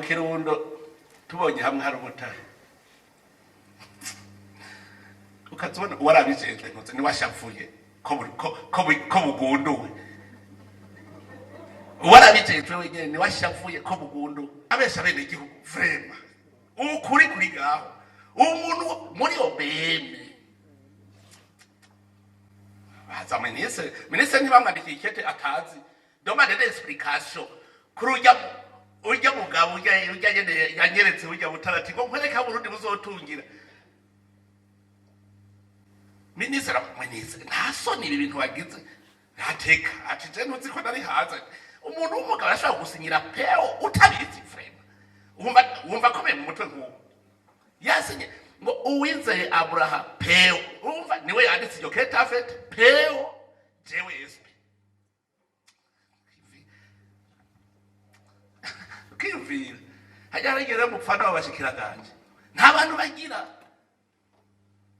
Kirundo tubonye hamwe hari ubutare, ukazibona uwarabijejwe ntuze niwashavuye ko ko bugunduwe. Uwarabijejwe wenyene niwashavuye ko bugunduwe. Abesha bene igihugu vraiment, ukuri kuri ngaho. Umuntu muri OBM baza ministre, ministre ntibamwandikiye ikete atazi, demande d'explication kuri urya mugabo, urya nyene yanyeretse urya butarati ngo nkwereke aho Burundi buzotungira. Minisitiri, minisitiri, nta soni ibi bintu wagize? Ntateka ati je ntuzi ko nari hanze. Umuntu w'umugabo arashobora gusinyira PO utabizi? Vraiment, wumva akomeye mu mutwe nk'uwo yasinye ngo Uwizeye Abraha PO. Urumva niwe yanditse iryo kete afete PO jewe SP. Ukiyumvira hajya harigera mupfana w'abashikiranganje, nta bantu bagira.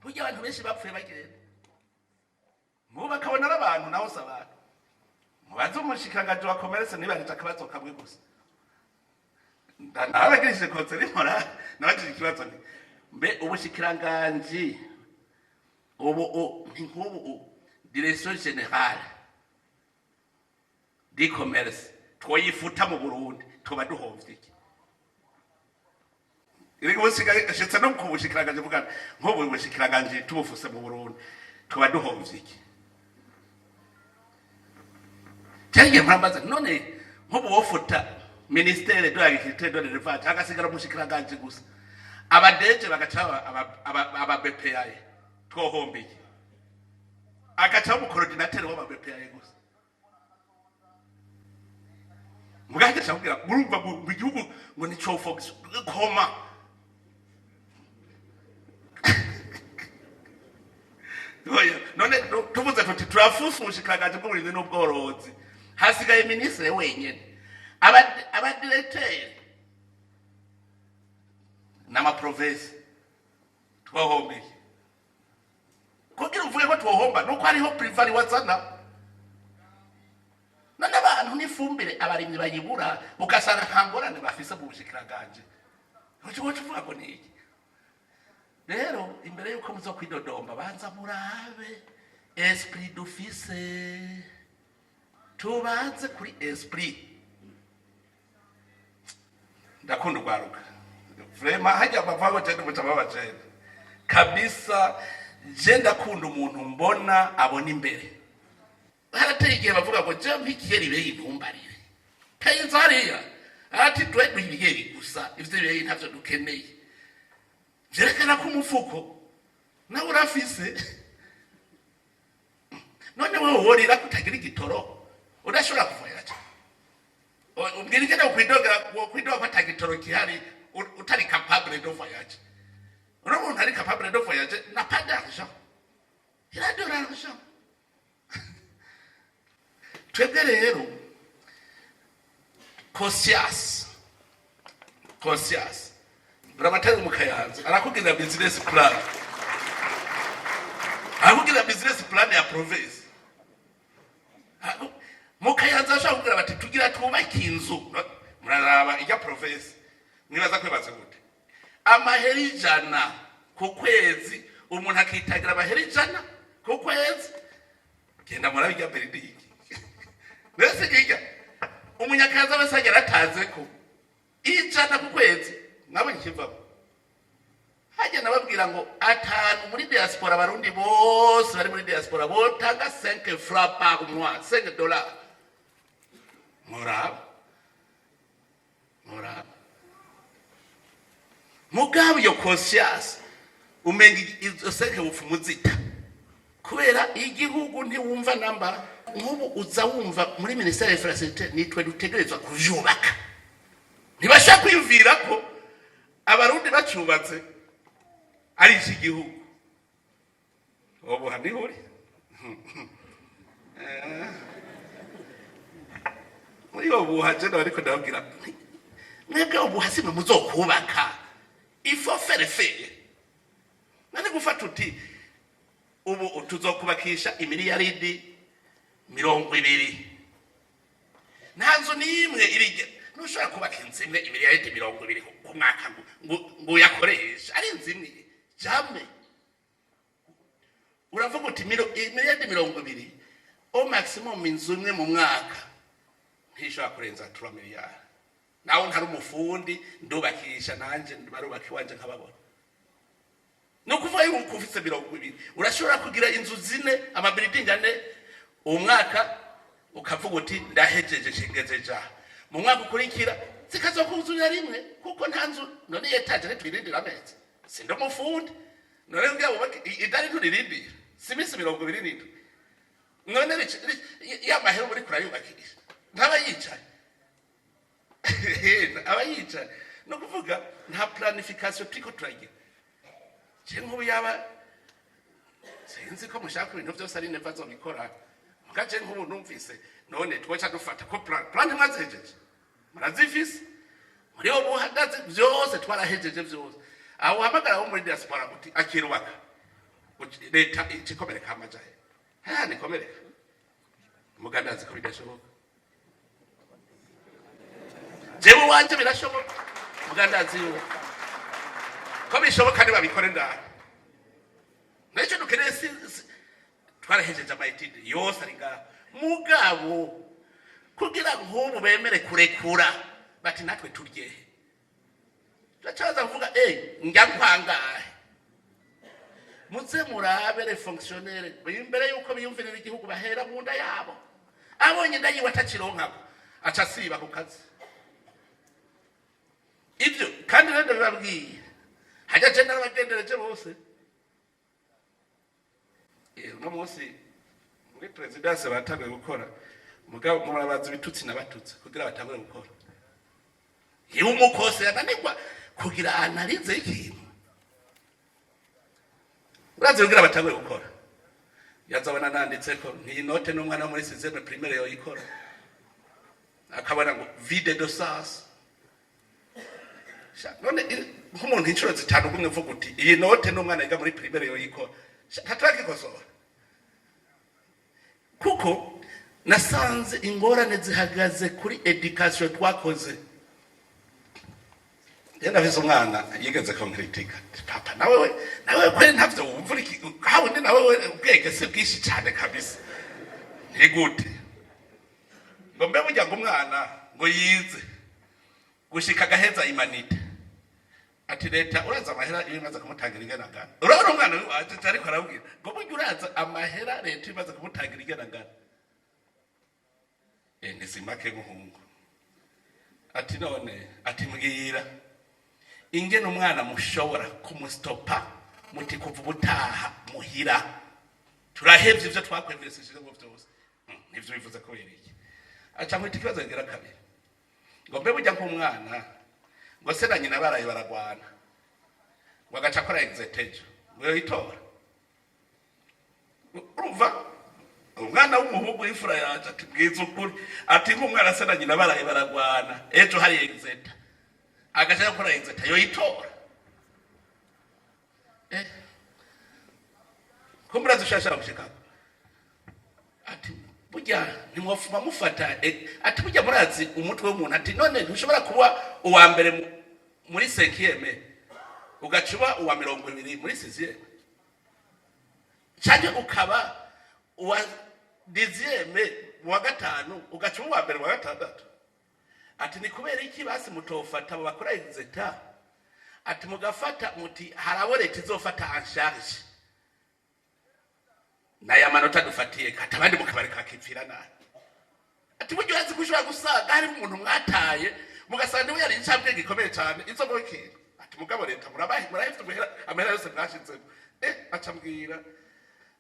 Burya abantu benshi bapfuye bagenda mubu bakabona ari abantu, naho si abantu. Mubaze umushikiranganji wa commerce nibarije akabazo kamwe gusa. Narabagirishije konseri nkora, nabagirije ikibazo nti: mbe ubushikiranganji ubu ni nk'ubu direction générale du commerce twoyifuta mu Burundi, tuba duhovye iki? Erega ubushitse no ku bushikiranganji bwa nk'ubu bushikiranganji tubufuse mu Burundi, tuba duhovye iki? Cyagiye murambaza none nk'ubu wofuta ministère de l'Agriculture, de l'Élevage, hagasigara umushikiranganji gusa, aba DG bagaca aba BPA, twohomba iki? Agaca umu coordinateur w'aba BPA gusa. Mugaje kugira murumva ngo igihugu ngo ni cyo focus koma. Oya, none tuvuze tuti turafusa ubushikiranganji bw'uburimyi n'ubworozi, hasigaye minisitiri wenyene, abadirecteurs n'amaprovinsi, twahombeye? Kugira uvuge ko twohomba nuko hariho privé ari wazana. None abantu n'ifumbire abarimyi bayibura, ugasanga nta ngorane bafise mu bushikiranganji, uca uvuga ngo ni iki? Rero imbere yuko muzo kwidodomba, banza murabe esprit dufise, tubanze kuri esprit. Ndakunda urwaruka vraiment, hajya bavago cyane muca babajene kabisa. Je ndakunda umuntu mbona abona imbere. Harateye igihe bavuga ngo je mpikiyeri ibeyi ntumbarire kayinza hariya, ati twe duha ibiyeri gusa, ivyo bibeyi ntavyo dukeneye. Vyerekana ko umufuko nawe urafise. None wewe worira kutagira igitoro, udashobora kuvoyaja, umbwira ingene wokwidoga ko ata gitoro gihari, utari capable de voyager? Uno muntu ari capable de voyager n'a pas d'argent, il a de l'argent. Twebwe rero conscience, conscience buramatari mu Kayanza arakubwira business plan, arakubwira business plan ya province mu Kayanza. Bashobora kubwira bati tugira twubake inzu. No, muraraba ijya province, mwibaza kwibaza gute? Amahera 100 ku kwezi, umuntu akitagira amahera 100 ku kwezi. Genda murabe ijya building mbese kijya umunyakayanza wese agera ataze ko 100 ku kwezi. Mwabonye ikivamo? Hajya nababwira ngo atanu muri diaspora, abarundi bose bari muri diaspora botanga 5 francs par mois, 5 dollars, muraba muraba. Mugabo iyo conscience umenga izo 5 bupfu muzita kubera igihugu ntiwumva namba. Nk'ubu uza wumva muri ministère ya infrastructure nitwe dutegerezwa kuvyubaka. Ntibashaka kwiyumvira ko abarundi bacubatse ari iki gihugu. Ubu hanihuri muri ubu haje, ariko ndababwira mwebwe ubu hasimwe muzokubaka. Il faut faire faire. None gufata uti ubu tuzokubakisha imiliyaridi 20, nta nzu n'imwe irige. Ntushobora kubaka inzu imwe imiliyaridi 20 ku mwaka ngo uyakoreshe ari inzu imwe, jamais. Uravuga uti miliyaridi 20 au maximum, inzu imwe mu mwaka ntishobora kurenza 3 miliyari. Nawe ntari umufundi, ndubakisha nanje, barubaka iwanje nkababona. Ni ukuvuga yuko ufise 20 urashobora kugira inzu zine, ama building ane. Uwo mwaka ukavuga uti ndahejeje, nshengeze ja mu mwaka ukurikira zikazokuzurira rimwe, kuko nta nzu. None étage ntitwirindira amezi? Sindi umufundi. None kugira wubake idari nturirindira, si iminsi 27? None ya mahera uba uriko urayubakisha, ntaba yicaye, aba yicaye. Ni ukuvuga nta planification turiko turagira. Je nk'ubu yaba sinzi ko mushaka ibintu byose ari neva azobikora, muga je nk'ubu numvise none twoca dufata ko plan mwazihejeje, murazifise muri bo buhagaze byose, twarahejeje byose. Aho uhamagara wo muri diaspora uti akirubaka, leta icikomereka amajahe ha nikomereka, muga ndazi ko bidashoboka. Jewe wanje birashoboka, muga ndazi yuko ko bishoboka ntibabikore ndani. Nicyo dukeneye. Twarahejeje ama études yose ari ngaho, mugabo kugira nk'ubu bemere kurekura bati natwe turyehe, turacaza kuvuga njya nkwangahe. Muze murabe les fonctionnaires, imbere yuko biyumvirira igihugu bahera mu nda yabo. Abonye inda yiwe atakironkako, aca asiba ku kazi. Ibyo kandi rero ndabibabwiye, hajya je narabagendereje bose. Uno munsi muri présidence batanguye gukora, mugabo murabaza ibitutsi n'abatutsi kugira batangure gukora. Iyo umukose yananirwa kugira analyse y'ikintu, urazi, kugira batangure gukora, yazabona nanditse ko ntiyi note n'umwana wo muri sixième primaire yoyikora, akabona ngo vide de sens. None nk'umuntu inshuro zitanu ugumye uvuga uti iyi note n'umwana yiga muri primaire yoyikora, ntatakikosora, kuko nasanze ingorane zihagaze kuri éducation twakoze. Njye ndafise umwana yigeze kunkritika: "Papa, nawe we, nawe kweri ntavyo wumva uri hawundi, nawe we ubwenge si bwinshi cyane kabisa." Ntigute ngo mbe burya ngo umwana ngo yize gushika agaheza humanités, ati leta uraza amahera iyo imaze kumutangira ingana ngana? Urabona umwana wanje ariko arabwira ngo burya uraza amahera leta imaze kumutangira ingana ngana? Ntizimake muhungu. Ati none, ati mbwira ingene umwana mushobora kumustopa muti kuva ubutaha muhira turahevye ivyo twakwemvesesheje ngo vyose. Nivyo bivuze kubera iki? Aca nkwita ikibazo kigira kabiri ngo mbe burya nk'umwana ngo se na nyina baraye baragwana, ngo agaca akora exétat ejo, ngo yoyitora? Urumva umwana w'umuhungu w'imfura yaje ati bwiza ukuri, ati nk'umwana se na nyina baraye baragwana, ejo hari exétat, agaca gukora exétat, yoyitora? Ko murazi ushashara gushikako. Ati burya ntimwofuma mufata ati burya murazi umutwe w'umuntu. Ati none ntushobora kuba uwa mbere muri cinquième, ugaca uba uwa 20 muri sixième, canke ukaba uwa dixième mu wa gatanu, ugaca uba uwa mbere mu wa gatandatu? Ati ni kubera iki basi mutofata abo bakora exétat, ati mugafata muti hari abo leta izofata en charge n'aya manota dufatiye, kati abandi mukabareka bakipfira nabi? Ati burya urazi ko ushobora gusanga harimo umuntu mwataye, mugasanga niwe yari incambwe gikomeye cyane izo mu kintu. Ati mugabo leta murahifite amahera yose mwashizemo. Aca ambwira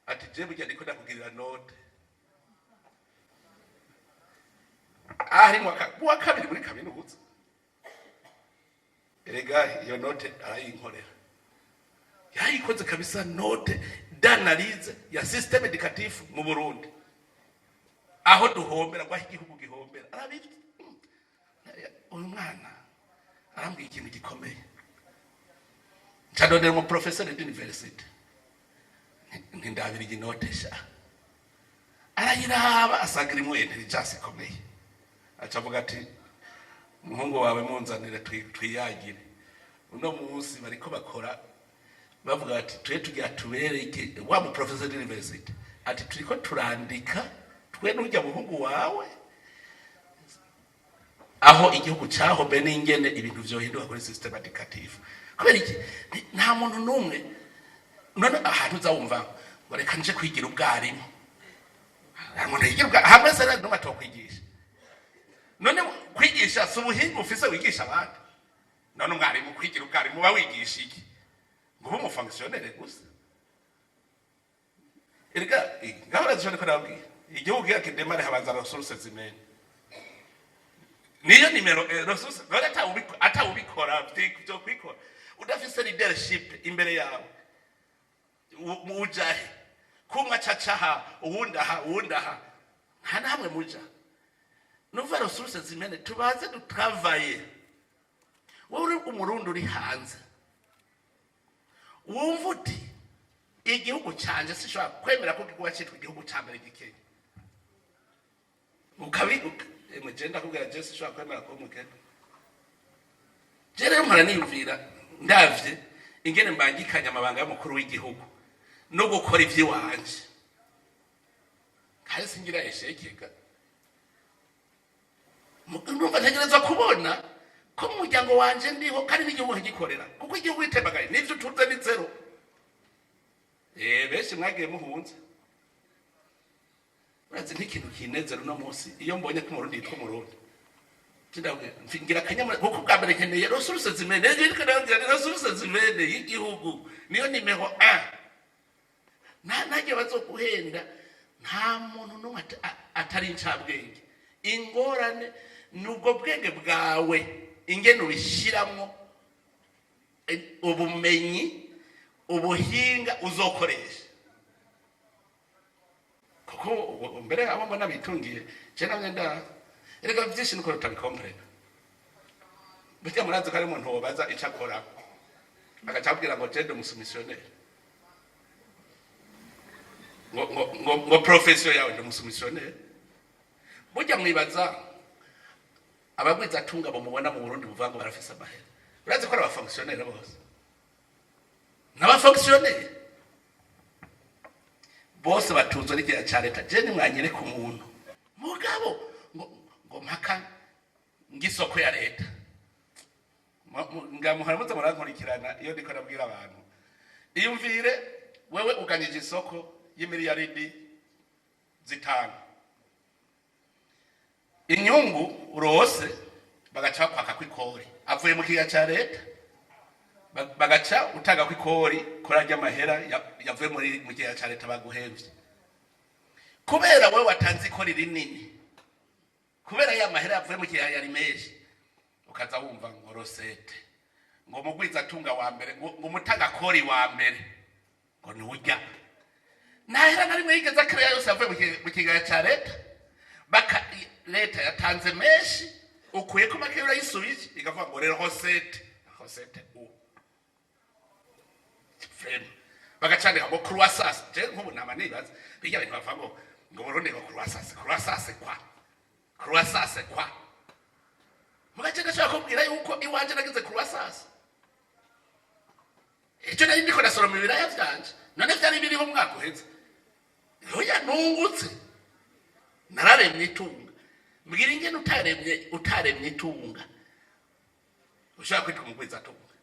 ati je burya ndiko ndakugirira note ari mu wa kabiri muri kaminuza. Erega iyo note arayinkorera, yayikoze kabisa, note d'analyse ya système éducatif mu Burundi, aho duhombera, aho igihugu gihombera. Arabizi uyu mwana, arambwira ikintu gikomeye. Ncadondera umu professeur d'université, ntindabira iyi note sha. Arayiraba, asanga irimwo intelligence ikomeye, aca avuga ati Umuhungu wawe munzanire twiyagire. Uno munsi bariko bakora, bavuga bati twe tugira tubereke wa mu professeur d'université, ati turiko turandika twe n'urya muhungu wawe aho igihugu cahombe n'ingene ibintu vyohinduka kuri système éducatif. Kubera iki? Nta muntu n'umwe. None ahantu uza wumva ngo reka nje kwigira ubwarimu, nta muntu yigira ubwarimu hamwe se n'umwe atokwigisha. None kwigisha si ubuhinga ufise wigisha abandi? None umwarimu, kwigira ubwarimu uba wigisha iki? Ngo ube umu fonctionnaire gusa? Erega gahora zishobora ko nababwiye, igihugu kigira ki démarre habanza ressources humaines, niyo numéro ressources. None atawubikora vyo kwikora, udafise leadership imbere yawe, ujahe? Kumwe acacaha, uwundi aha, uwundi aha, nta na hamwe muja. Nuva ressources humaines, tubaze du travaille. Wowe uri Umurundi uri hanze, wumva uti igihugu canje sishobora kwemera ko kiguba citwa igihugu ca mbere gikenya, ukabi emwe, je ndakubwira, je sishobora kwemera kuba umukene. Je rero mpora niyumvira, ndavye ingene mbangikanya amabanga y'umukuru w'igihugu no gukora ivy'iwanje, kandi singira échec ga. Ndumva ntegerezwa kubona ko mu muryango wanje ndiho, kandi n'igihugu nkagikorera, kuko igihugu itembagaye n'ivyo utunze ni zéro. Benshi mwagiye muhunze. Urazi nk'ikintu kinezera uno munsi, iyo mbonye ko Umurundi yitwa Umurundi, ngira akanyamuneza, kuko ubwa mbere nkeneye ressources humaines. Ariko ndababwira ni ressources humaines y'igihugu niyo numéro 1. Nta ntagiye bazoguhenda, nta muntu n'umwe atari incabwenge. Ingorane ni ubwo bwenge bwawe ingene ubishiramwo ubumenyi, ubuhinga uzokoresha. Kuko mbere abo mbona bitungiye, je namye nda erega vyinshi nuko tutabi comprena. Burya murazi ko ari umuntu wobaza ico akora, agaca abwira ngo je ndi umu soumissionnaire, ngo profession yawe ndi umu soumissionnaire. Burya mwibaza abagwizatunga bo mubona mu Burundi buvuga ngo barafise amahera, urazi ko ari aba fonctionnaire bose? N'aba fonctionnaire bose batunzwe n'igihe ca leta. Je nimwanyereka umuntu mugabo ngo mpaka ngisoko ya leta. Ngamuhora muza murankurikirana iyo ndiko nabwira abantu. Iyumvire wewe uganyije isoko y'imiliyaridi 5, inyungu urose bagaca bakwaka kw'ikori avuye mu kigega ca leta, bagaca utanga kw'ikori kora ry'amahera yavuye muri mu kigega ca leta baguhemvye. Kubera wewe watanze ikori rinini, kubera ya mahera yavuye mu kigega yari menshi, ukaza wumva ngo recette, ngo mugwizatunga wa mbere, ngo umutanga kori wa mbere ngo niwurya. Ntahera na rimwe yigeze akiriya, yose yavuye mu kigega ca leta. Baka leta yatanze menshi, ukuye ko make urayisubije, ikavuga ngo rero recette, recette u vraiment bagacandika ngo croissance. Je nk'ubu nama nibaza bijya bintu bavuga ngo Burundi ngo croissance, croissance kwa croissance kwa mugace. Gashobora kubwira yuko iwanje nagize croissance, icyo nari ndiko ndasoroma ibiraya vyanje, none vyari biriho umwaka uheze? Oya, nungutse, nararemye itunga. Mbwira ingene utaremye itunga ushobora kwitwa umugwizatunga.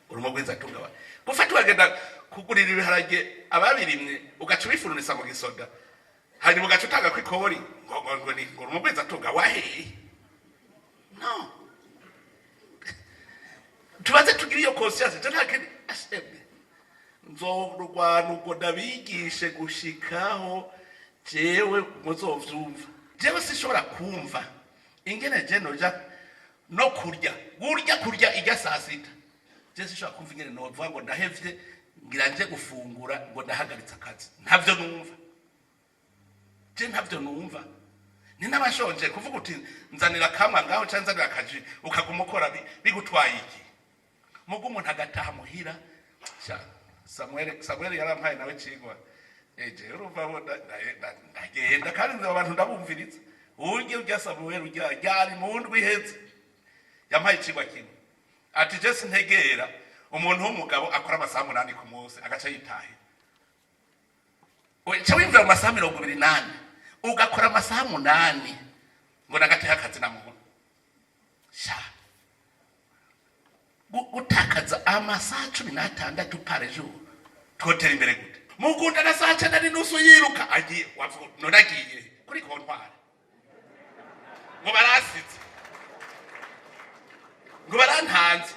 Uri umugwizatunga wa gufata ukagenda kugurira ibiharage ababirimye, ugaca ubifurunisa mu gisoda, hanyuma ugaca utanga kw'ikori, ngo ni ngo uri umugwizatunga wahehe? No tubaze tugire iyo conscience. Je nta kindi ashemwe, nzorwana ubwo ndabigishe gushikaho jewe muzovyumva. Jewe sinshobora kumva ingene je noja no kurya gurya kurya irya saa sita. Je sinshobora kumva ingene novuga ngo ndahevye, ngira nje gufungura, ngo ndahagaritse akazi. Ntavyo numva, je ntavyo numva. Ni n'abashonje kuvuga uti nzanira kamwa ngaho canke nzanira akaji, ukaguma ukora bigutwaye iki? Mugo umuntu agataha muhira. Sha, Samuel yarampaye nawe cigwa eje, urumva bo ndagenda kandi nzi abantu ndabumviriza. Urya urya Samuel, urya ryari mu ndwi iheze yampaye icigwa kimwe, ati: "Je sintegera umuntu w'umugabo akora amasaha 8 ku munsi agaca yitahira." Uca wiyumvira mu masaha 24 ugakora amasaha 8 ngo nagateka akazi na muntu sha. Gutakaza amasaha 16 par jour, twotera imbere gute? Mugunda na saa 9:30 yiruka agiye, wavuga none agiye kuri comptoir ngo barasize, ngo barantanze,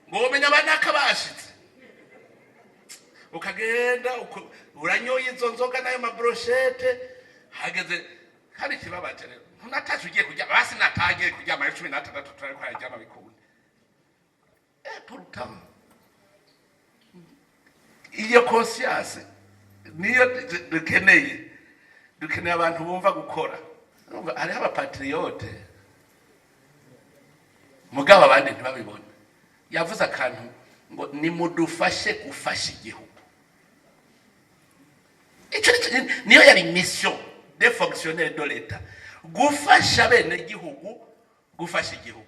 ngo womenya abanaka bashitse, ukagenda uranyoye izo nzoga n'ayo ma brochettes. Hageze hari ikibabaje rero, ntunatashe ugiye kuryama, basi natagiye kuryama ayo 16 turariko araryama bikunda. Et pourtant iyo conscience niyo dukeneye. Dukeneye abantu bumva gukora. Urumva, hariho aba patriotes mugabo abandi ntibabibone. Yavuze akantu ngo nimudufashe gufasha igihugu. Ico niyo yari mission des fonctionnaires de l'État, gufasha bene gihugu gufasha igihugu.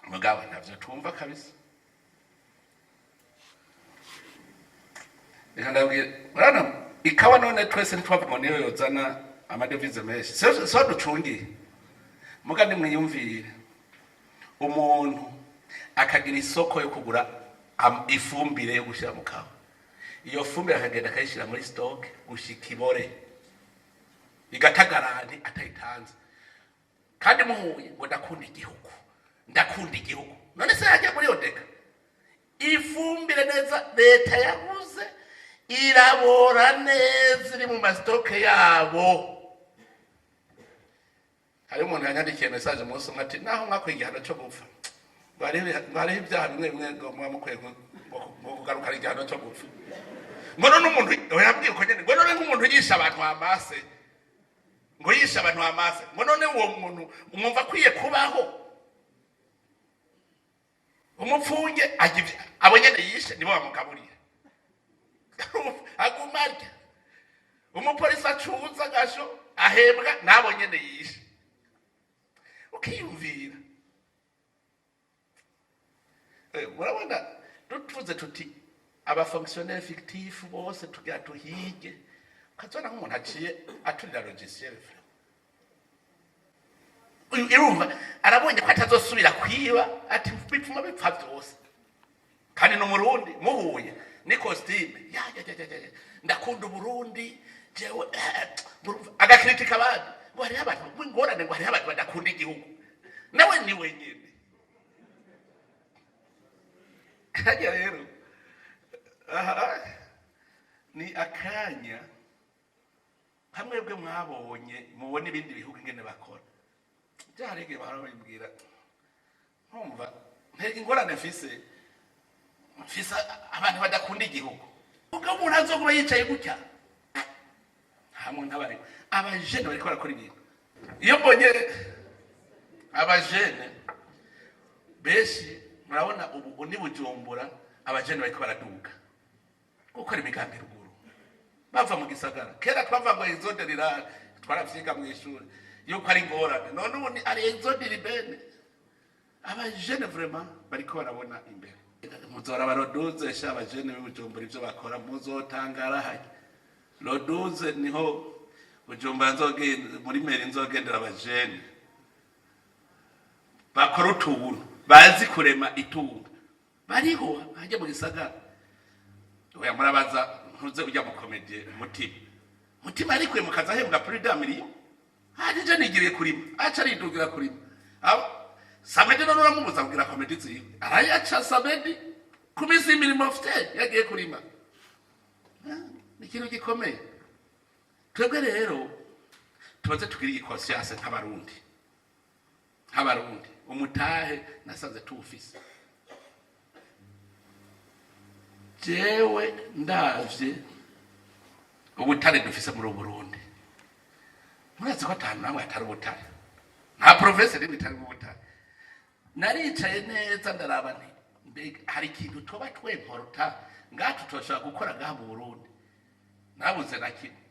Mugabo ntavyo twumva kabisa. Reka ndabwira, urabona ikawa, none twese ntitwavuga ngo niyo yozana ama devises menshi, so ducungiye. Muga nimwiyumvire umuntu akagira isoko yo kugura ifumbire yo gushyira mu kawa, iyo fumbire akagenda akayishyira muri stock gushika ibore igatagarani atayitanze, kandi muhuye ngo ndakunda igihugu, ndakunda igihugu. None se yajya muri odeka ifumbire neza leta yaguze irabora neza iri mu ma stocks yabo? Hari umuntu yanyandikiye message umunsi umwe ati naho mwakwiye igihano cyo gupfa, ngo hariho ibyaha bimwe bimwe ngo muba mukwiye ngo kugarukana igihano cyo gupfa, ngo none umuntu yambwiye uko nyene, ngo none nk'umuntu yishe abantu amase, ngo yishe abantu amase, ngo none uwo muntu mwumva akwiye kubaho? Umupfunge ajya abo nyene yishe nibo bamugaburira, aguma arya. Umupolisi acuza agasho ahembwa n'abo nyene yishe. Ukiyumvira, murabona tuvuze tuti aba fonctionnaires fictifs bose tugira tuhige, ukazibona nk'umuntu aciye aturira logiciel frère. Irumva arabonye ko atazosubira kwiba, ati bipfuma bipfa byose. Kandi ni Umurundi, muhuye ni costume ya ya ya ya ya, ndakunda Uburundi jewe. Murumva agakritika abandi ngo hariho abantu ingorane, ngo hariho abantu badakunda igihugu, nawe ni wenyine hajya. Rero aha ni akanya hamwe bwe mwabonye mubona ibindi bihugu ingene bakora. Byarege bahora babibwira, nkumva ntega ingorane mfise abantu badakunda igihugu. Ubwo umuntu azokuba yicaye gutya nta muntu aba ariko. Abajene bariko barakora ibintu. Iyo mbonye abajene benshi, murabona ubu ni Bujumbura, abajene bariko baraduga gukora imigambi ruguru bava mu gisagara. Kera twava ngo exode rural, twaravyiga mu ishuri yuko ari ingorane, none ubu ni ari exode urbaine. Abajene vraiment bariko barabona imbere. Muzora ba le 12 sha, abajene b'Ibujumbura ivyo bakora muzotangara. Hajya le 12 niho Bujumbura nzogenda muri mairie, nzogendera abajene bakora utuntu, bazi kurema itunga, bariho hajya mu gisagara. Oya, murabaza ntuze ujya mu comédien Mutima. Mutima arikuye mu kazi ahembwa plus d'un million, hajije nigiriye kurima, aca aridugira kurima. Samedi none uramubuza kugira comédie ziwe? Arayaca samedi ku minsi y'imirimo afite yagiye kurima. Ni ikintu gikomeye. Twebwe rero tubaze tugire iyi conscience nk'Abarundi, nk'Abarundi umutahe nasanze tuwufise. Jewe ndavye ubutare dufise muri Burundi, murazi ko atanu namwe atari ubutare, nta province rimwe itari ubutare. Naricaye neza ndaraba nti mbega hari ikintu tuba twemporuta ngaha tutoshobora gukora ngaha mu Burundi? Nabuze na kimwe.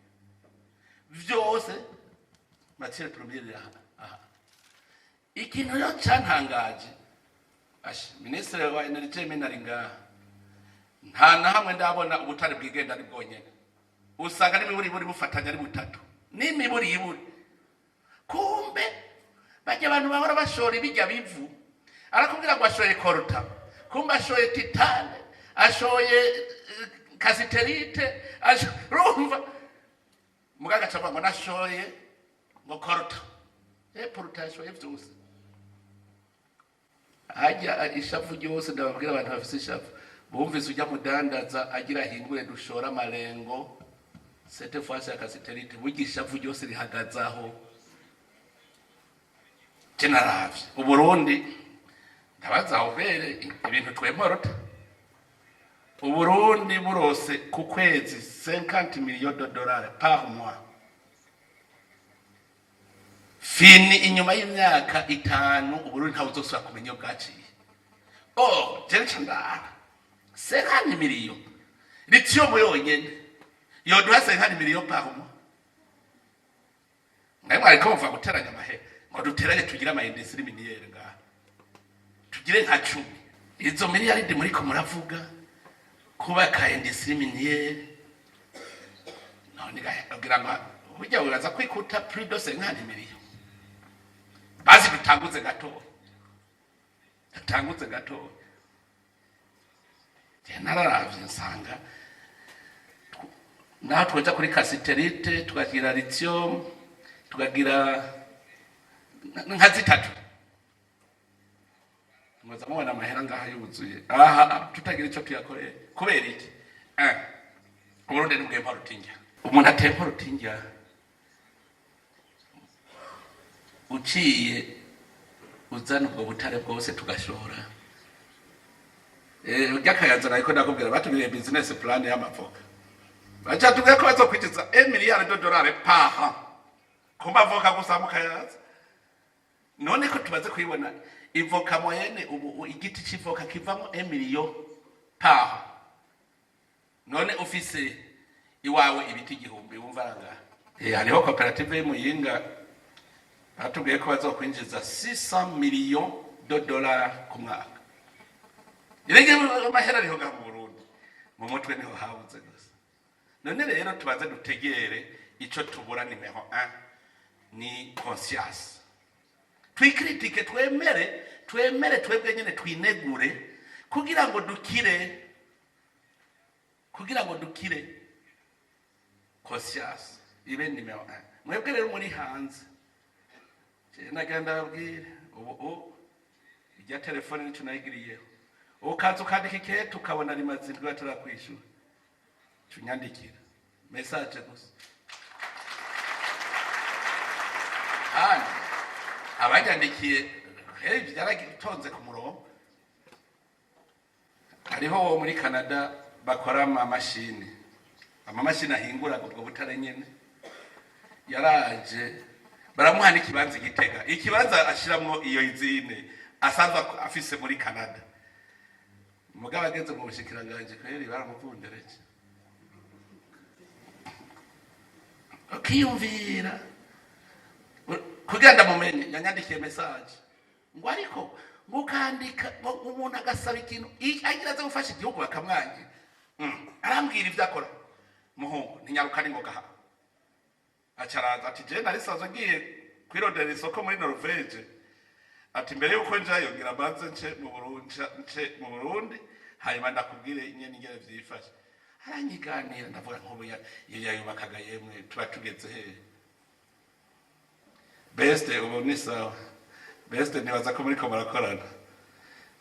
Vyose matière première iri aha aha. Ikintu rero cantangaje, asha, ministre wa énergie mena ari ngaha, nta na hamwe ndabona ubutare bwigenda ari bwonyene. Usanga n'imiburiburi bufatanya ari butatu, n'imiburiburi. Kumbe bajya abantu bahora bashora ibijya bivu, arakubwira ngo ashoye coltan, kumbe ashoye titane, ashoye cassitérite, urumva mugaga aca avuga ngo nashoye ngo coltan. Coltan yashoye vyose. Hajya ishavu ryose, ndababwira, abantu bafise ishavu bumvise ujya mudandaza agira ahingure dushora amarengo, cette fois ya cassitérite, burya ishavu ryose rihagazaho. Je naravye Uburundi, ndabaza ubere ibintu twemporota. Uburundi burose ku kwezi 50 millions de dollars par mois, fini. Inyuma y'imyaka 5 Uburundi ntawe uzosubira kumenya iyo bwaciye. Oh, je nca ndaba 50 millions, lithium yonyene yoduha 50 millions par mois. Mwe mwariko muva guteranya amahera ngo duteranye tugire ama industrie minière ngaha, tugire nka 10. Izo miliyaridi muriko muravuga kubaka industrie minière, none kugira ngo burya uraza kwikuta plus de 50 millions. Bazi dutanguze gatoya, dutanguze gatoya. Je nararavye nsanga naho twoja kuri cassitérite, tukagira lithium, tukagira nka zitatu, muza mubona amahera ngaha yuzuye aha tutagira ico tuyakoreye. Kubera iki? Uburundi nibwempa rutinjya. Umuntu atempa rutinjya uciye uzana ubwo butare bwose tugashora. Urya kayanza nariko ndakubwira, batubwiye business plan y'amavoka, bacatubwira ko bazokwinjiza 1 milliard de dollars par an ku mavoka gusa mu Kayanza. None ko tumaze kuyibona ivoka moyenne ubu, igiti c'ivoka kivamo 1 million par an, none ufise iwawe ibiti 1000, wumva arangaha? Hariho koperative y'Umuyinga batubwiye ko bazokwinjiza 600 millions de dollars ku mwaka. Irenge amahera ariho ngaha mu Burundi, mu mutwe niho habuze gusa. None rero tubanze dutegere ico tubura. Numéro 1 ni conscience. Twikritike, twemere, twemere twebwe nyene, twinegure kugira ngo dukire, kugira ngo dukire. Conscience ibe numéro 1. Mwebwe rero muri hanze, je nagira ndababwire, ubu irya telefone nico nayigiriyeho. Ukaza ukandika ikete, ukabona rimaze indwi batarakwishura, cunyandikira message gusa. Kandi abanyandikiye byaratonze ku murongo. Hariho wo muri Canada bakora amamashini, amamashini ahingura ubwo butare nyene. Yaraje baramuha n'ikibanza i Gitega, ikibanza ashiramwo iyo usine asanzwe afise muri Canada. Mugabo ageze mu bushikiranganji kweri baramuvundereje. Ukiyumvira kugira ndamumenye, yanyandikiye message ngo ariko ngo ukandika ngo umuntu agasaba ikintu agira aze gufasha igihugu bakamwangira. Arambwira ivyo akora. Muhungu ntinyaruka ningoga ha acaraza ati: "Je nari sanzwe ngiye kwirondera isoko muri Norvege." Ati: "Mbere yuko njayo ngira mbanze nce mu Burundi, nce mu Burundi, hanyuma ndakubwire nyene ingene vyifashe." Aranyiganira, ndavuga nk'ubu iyo yayubakaga, yemwe tuba tugeze hehe? Beste ubu ni sawa. Beste nibaza ko muriko murakorana.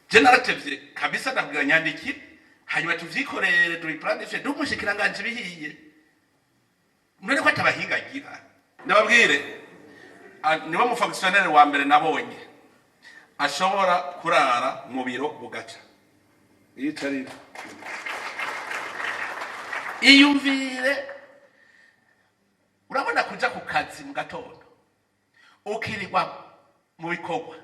Je naratevye kabisa, ndabwira nyandikire hanyuma tuvyikorere, tubiplanifye, dumushikiranganji bihiye. None ko atabahinga agira? Ndababwire, niwe mu fonctionnaire wa mbere nabonye ashobora kurara mu biro bugaca yicarira. Iyumvire, urabona kuja ku kazi mu gatondo, ukirirwa mu bikorwa,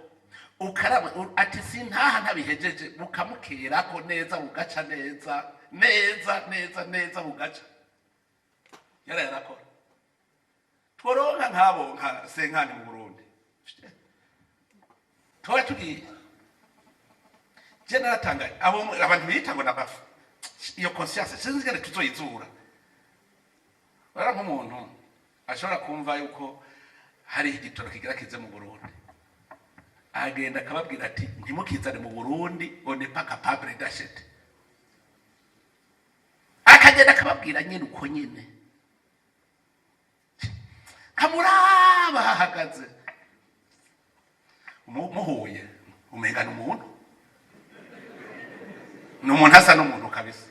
ukaraba ati sintaha ntabihejeje, bukamukerako neza, bugaca neza neza neza neza, bugaca yara yarakora. Tworonka nk'abo nka cinquante mu Burundi, tuba tugiye. Je naratangaye, abo abantu biyita ngo nabafu, iyo conscience sinzi ingene tuzoyizura. Bara nk'umuntu ashobora kumva yuko hariho igitoro kigira kize mu Burundi, agenda akababwira ati: "Ntimukizane mu Burundi, on n'est pas capable d'acheter." Akagenda akababwira nyine uko nyine, kamuraba hahagaze. Muhuye umenga ni umuntu, ni umuntu asa n'umuntu kabisa.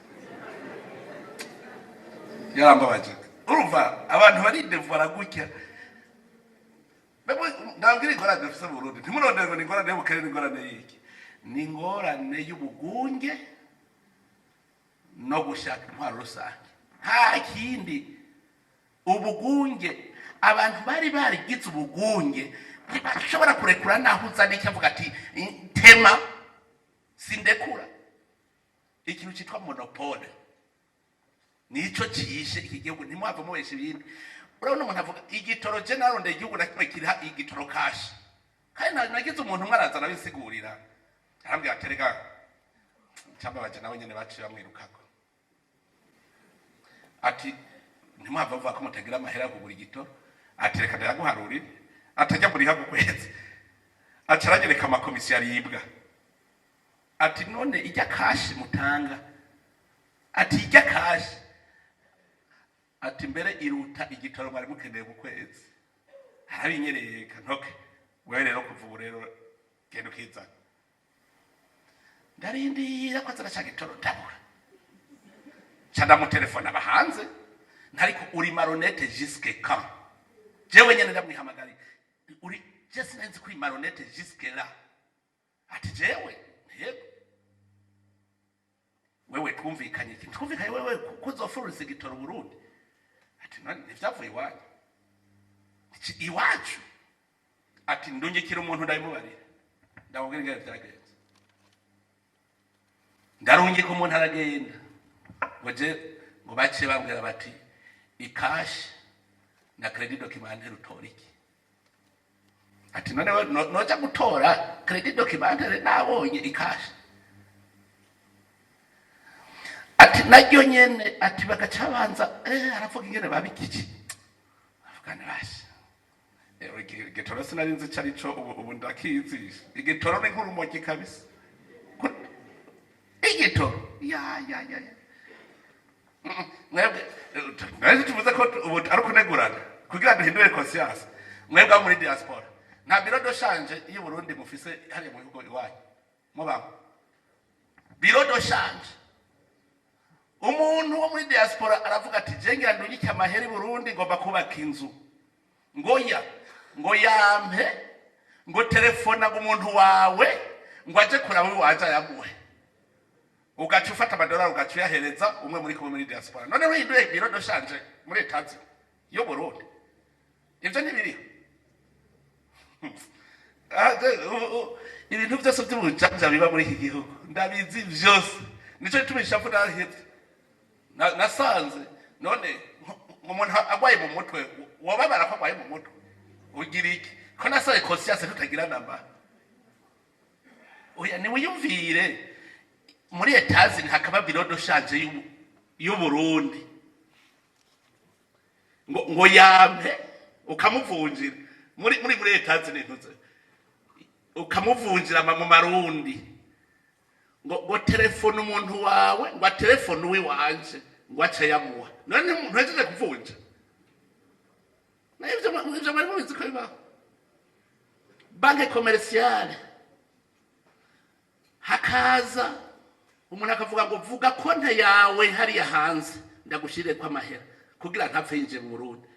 Yarambabaje. Urumva abantu baridevura gutya. Ndabwira, ingorane dufise mu Burundi, ntimurondere ngo ni ingorane y'ubukene, ni ingorane y'iki? Ni ingorane y'ubugunge no gushaka intwaro rusange, nta kindi. Ubugunge, abantu bari barigize ubugunge, ntibashobora kurekura naho uzana icyo avuga ati: "Tema, sindekura." Ikintu cyitwa monopole nico cishe iki gihugu. Ntimwava mubesha ibindi. Urabona umuntu avuga igitoro, je narondeye igihugu na kimwe kiriha igitoro cash. Kandi nagize umuntu umwe araza arabisigurira, arambwira ati: "Rega cyambabaje, nawe nyene baciye bamwirukako." Ati: "Ntimwava bavuga ko mutagira amahera yo kugura igitoro." Ati: "Reka ndayaguharurire." Atajya muriha ku kwezi, aca aragereka amakomisiyo aribwa. Ati: "None ijya cash mutanga?" Ati: "Ijya cash," ati, "mbere iruta igitoro mwari mukeneye mu kwezi." Arabinyereka ntoke: "Wewe rero, kuva ubu rero genda ukizana." Ndarindira ko azana ca gitoro, ndabura. Ca ndamutelefona aba hanze, ntariko: "Uri malhonnête jusque quand?" Jewe nyene ndamwihamagariye: "Uri, je sinzi kuri malhonnête jusque là." Ati: "Jewe?" "Yego wewe, twumvikanye iki? Twumvikanye wewe ko uzofururiza igitoro Burundi." Ati: "None ntivyavuye iwanyu?" "Iwacu?" Ati: "Ndungikira umuntu ndabimubarira, ndamubwira ingene vyagenze." Ndarungika umuntu, aragenda. Ngo je ngo baciye bambwira bati: "I cash na crédit documentaire, utora iki?" Ati: "None we noja gutora crédit documentaire nabonye i cash?" Ati: "Naryo nyene." Ati: "Bagaca babanza." Aravuga ingene babikiki, avuga ni basha. Igitoro sinari nzi ico arico, ubu ndakizi. Igitoro ni nk'urumogi kabisa. Igitoro ya ya ya ya. Mwebwe mwebwe tuvuze ko ubu ari ukunegurana kugira duhindure conscience. Mwebwe abo muri diaspora, nta bureau de change y'u Burundi mufise hariya mu bihugu iwanyu mubamo? Bureau de change, umuntu wo muri diaspora aravuga ati: "Je ngira ndungike amahera i Burundi, ngomba kubaka inzu." Ngo ya, ngo yampe, ngo telefona, ngo umuntu wawe ngo aje kuraba iwaje ayamuhe. Ugaca ufata amadolari, ugaca uyahereza umwe muri kumwe muri diaspora. None uhinduye bureau de change muri etazi y'u Burundi, ivyo ntibiriho? Ah, ibintu byose by'ubujanja biba muri iki gihugu ndabizi vyose. Nico gituma ishavu narahevye. Nasanze none umuntu agwaye mu mutwe, wababara ko agwaye mu mutwe, ugira iki? Ko nasaye conscience tutagira namba. Oya, niwiyumvire, muri Etazini hakaba bureau de change y'u Burundi, ngo yampe, ukamuvunjira muri Etazini, ntuze ukamuvunjira mu marundi, ngo telefone umuntu wawe, ngo atelefone uwiwanje, ngo ace yamuha. None ntuhejeje kuvunja? Ivyo mwari mubizi ko bibaho? Banque commerciale, hakaza umuntu akavuga ngo: "Vuga konte yawe hariya hanze, ndagushirire ko amahera kugira ntapfe yinjiye mu Burundi."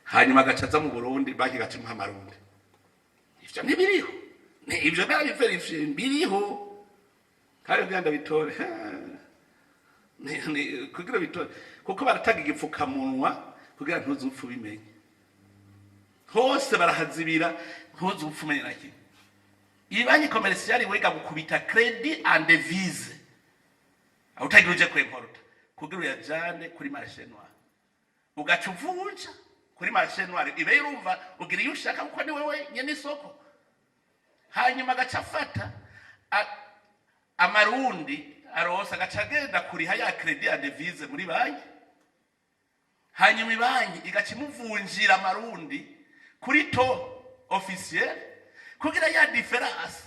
Hanyuma agaca aza mu Burundi, banki igaca imuha amarundi. Ivyo ntibiriho? Ivyo narabiverifye, biriho. Kandi kugira ndabitore, kugira bitore, kuko baratanga igipfukamunwa kugira ntuzupfe ubimenye. Hose barahazibira, ntuzupfe umenye na kimwe. Iyi banque commerciale wiga gukubita crédit en devise, aho utagira uje kwimporta kugira uyajane kuri marché noir. Ugaca uvunja kuri marché noir, ibe urumva ugira iyo ushaka, kuko ni wewe nyene isoko. Hanyuma agaca afata amarundi arose, agaca agenda kuriha ya crédit ya devise muri banki. Hanyuma ibanki igaca imuvunjira amarundi kuri taux officiel, kugira ya différence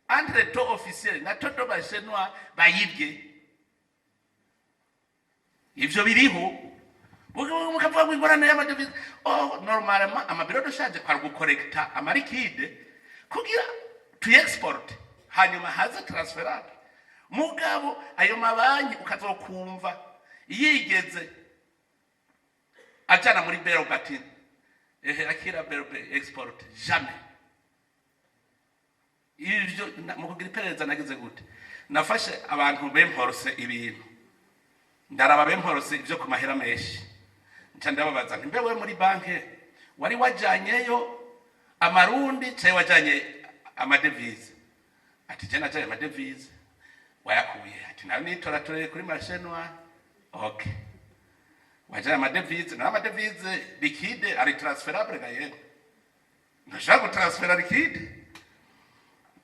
entre taux officiel na taux de marché noir bayirye. Ivyo biriho. Mukavuga ngo ingorane y'ama devises. Oh, normalement ama bureaux de change kwari gukorekta ama liquides kugira tuy exporte, hanyuma haze transférable. Mugabo ayo mabanki ukazokumva yigeze ajana muri BRB ati ehe, akira BRB, export, jamais. Ivyo mu kugira iperereza nagize gute? Nafashe abantu bemporose ibintu, ndaraba bemporose ivyo ku mahera menshi, nca ndababaza nti: "Mbe we muri banke wari wajanyeyo amarundi canke wajanye ama devises?" Ati: "Je najanye ama devises." "Wayakuye?" Ati: "Nayo nitoratoreye kuri marché noir." "Okay, wajanye ama devises, nayo ama devises liquide ari transférable ga?" "Yego." "Ntashaka gutransfera liquide."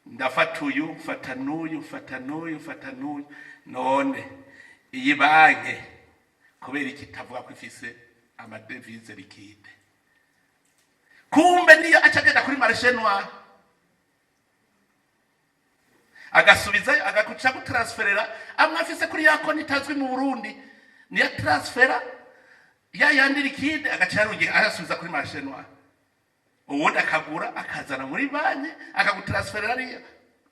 Ndafata uyu, mfata n'uyu, mfata n'uyu, mfata n'uyu. None iyi banke kubera iki itavuga ko ifise ama devises liquides? Kumbe niyo aca agenda kuri marché noir, agasubizayo, agakuca gutransferera amwe afise kuri ya konti itazwi mu Burundi. Niyo transfera ya yandi liquide, agaca yarongera ayasubiza kuri marché noir. Ubundi akagura, akazana muri banki, akagutransferera ariyo.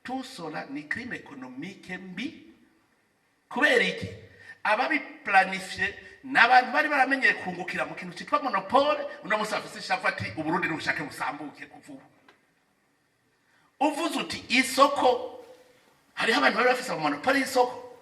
Tout cela ni crime économique mbi. Kubera iki? Ababiplanifiye ni abantu bari baramenyeye kungukira mu kintu cyitwa monopole. Uno munsi bafise ishavu, ati: "Uburundi nibushake busambuke." Kuva ubu uvuze uti isoko, hariho abantu bari bafise monopole y'isoko.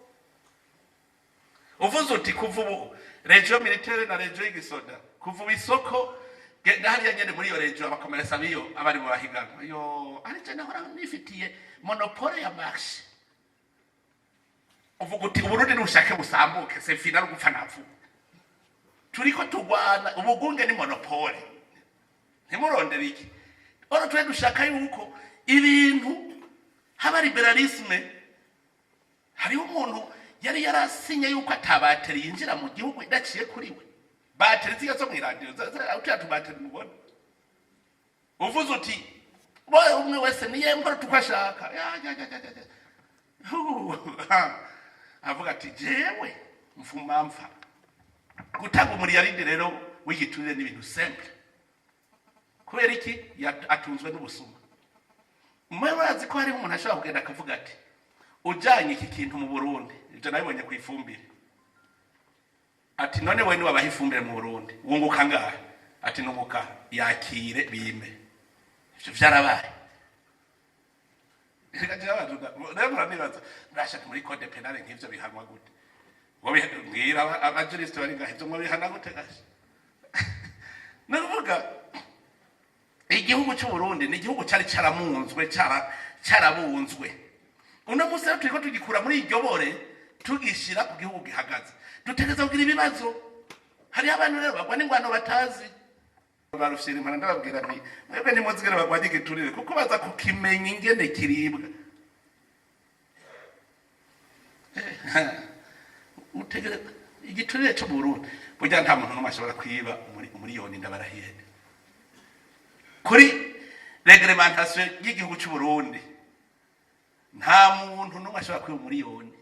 Uvuze uti kuva ubu région militaire na région y'igisoda, kuva ubu isoko genda hariya nyene muri iyo région, aba commerçants biyo abari mu bahiganwa yo, ariko nahora nifitiye monopole ya marché. Uvuga uti: "Uburundi nibushake busambuke, c'est final, gupfa napfu." Turiko tugwana ubugunge ni monopole. Ntimurondere iki? Oro twe dushaka yuko ibintu haba libéralisme. Hariho umuntu yari yarasinye yuko ata batterie yinjira mu gihugu idaciye kuri we. Batterie ziya zo mw'iradiyo, utya tu batteries mubona. Uvuze uti bo umwe wese niyembora tuko ashaka. Ya, ya, ya, ya, ya. Ha. Avuga ati: "Jewe mfuma mpfa." Gutanga umuriyaridi rero w'igiturire ni ibintu simple. Kubera iki? Atunzwe n'ubusuma. Mwe murazi ko hariho umuntu ashobora kugenda akavuga ati: "Ujanye iki kintu mu Burundi." Ibyo nabibonye ku ifumbire. Ati: "None we niwabaha ifumbire mu Burundi wunguka ngahe?" Ati: "Nunguka." "Yakire bime." Ivyo vyarabaye. Reka jewe abantu rero muranibaza, murashaka muri code pénal nk'ivyo bihanwa gute? Ngo mbwira aba juristes bari ngahe, ivyo ngo bihana gute gasha? Ni ukuvuga igihugu cy'u Burundi ni igihugu cyari caramunzwe, carabunzwe. Uno munsi rero turiko tugikura muri iryo bore, tugishira ku gihugu gihagaze. Dutegereza kugira ibibazo. Hariho abantu rero bagwa n'ingwano batazi. Barufyira impana, ndababwira nti: "Mwebwe ntimuzigere bagwanye igiturire, kuko baza kukimenya ingene kiribwa." Utegereza igiturire cyo mu Burundi, burya nta muntu n'umwe ashobora kwiba umuriyoni. Ndabarahiye, kuri réglementation y'igihugu cy'u Burundi nta muntu n'umwe ashobora kwiba umuriyoni.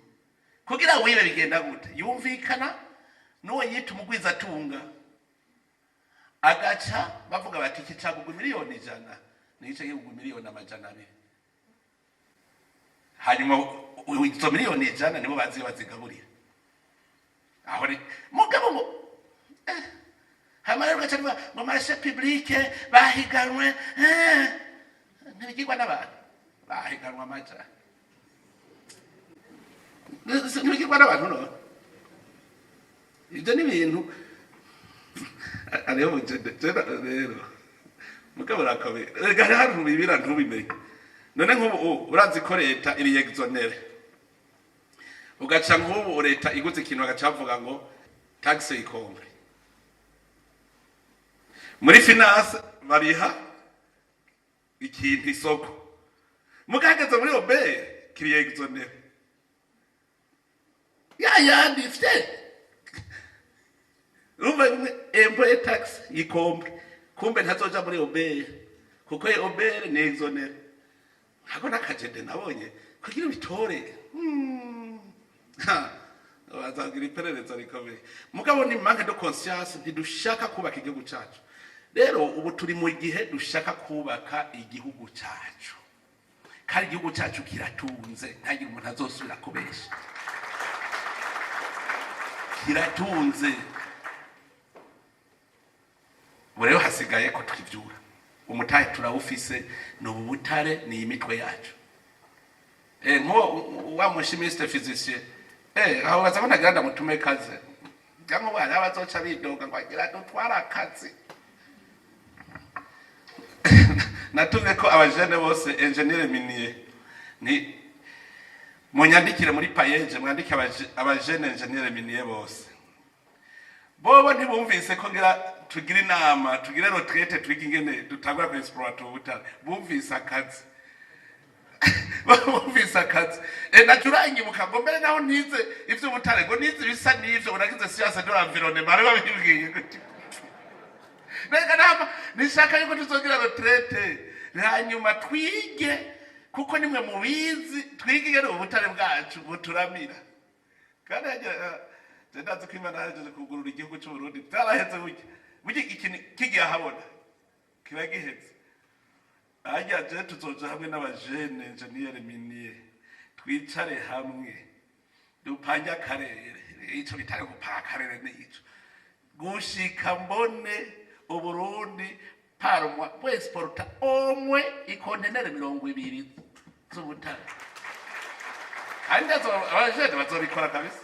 Kugira wibe bigenda gute? Yumvikana n'uwo yita umugwizatunga, agaca bavuga bati: "Iki cagugwa miliyoni 100, n'igice kigugwa miliyoni 200." Hanyuma izo miliyoni 100 nibo bazi iyo bazigaburira. Aho ni mugabo ngo hanyuma rero ugaca bivuga ngo marché public bahiganwe, ntibigirwa n'abantu bahiganwa amaja, ntibigirwa n'abantu. None ibyo ni ibintu ariho rero mugabo urakomeye. Rega hariho ahantu bibira ntubimenye. None nk'ubu urazi ko leta iri exonérée, ugaca nk'ubu leta iguze ikintu, bagaca bavuga ngo taxe y compris. Muri finance bariha ikintu isoko, mugahagaze muri OBR kiri exonéré, ya yandi fye. Urumva bimwe, impôt et taxe yikombe, kumbe ntazoja muri OBR kuko OBR ni exonéré. Ntabwo n'akajede nabonye kugira ubitore. Ha, bazagira iperereza rikomeye. Mugabo ni manque de conscience, ntidushaka kubaka igihugu cacu. Rero ubu turi mu gihe dushaka kubaka igihugu cacu, kandi igihugu cacu kiratunze. Ntagire umuntu azosubira kubesha, kiratunze. Ubu rero hasigaye ko twivyura. Umutahe turawufise, ni ubu butare, ni imitwe yacu. Nko wa mu chimiste physicien, aho baza ko nagira ndamutume kaze, cyangwa ubu hariho abazoca bidoga ngo agira dutwara akazi. Natumye ko abajene bose ingénieur minier, ni munyandikire muri PAEEJ, mwandike abajene ingénieur minier bose. Bobo ntibumvise ko ngira tugire inama, tugire retraite, twige ingene dutangura ku exploiter ubutare. Bumvise akazi, bumvise akazi. Naje uranyibuka ngo mbere naho ntize ivy'ubutare, ngo nize ibisa n'ivyo, ngo nagize science de l'environnement. Bari babibwiye gutyo. Reka nama nishaka yuko tuzogira retraite, hanyuma twige, kuko nimwe mubizi, twige ingene ubutare bwacu buturamira. Kandi harya, je ndazi ko Imana yahejeje kugurura igihugu c'Uburundi. Vyaraheze burya, burya ikintu kigiye ahabona kiba giheze. Harya je tuzoja hamwe n'abajene ingénieur minier, twicare hamwe dupange akarere. Ico bitari gupanga akarere nico gushika mbone Uburundi par mois bwexporta omwe ikontenere 20 z'ubutare. Kandi abajene bazobikora kabisa.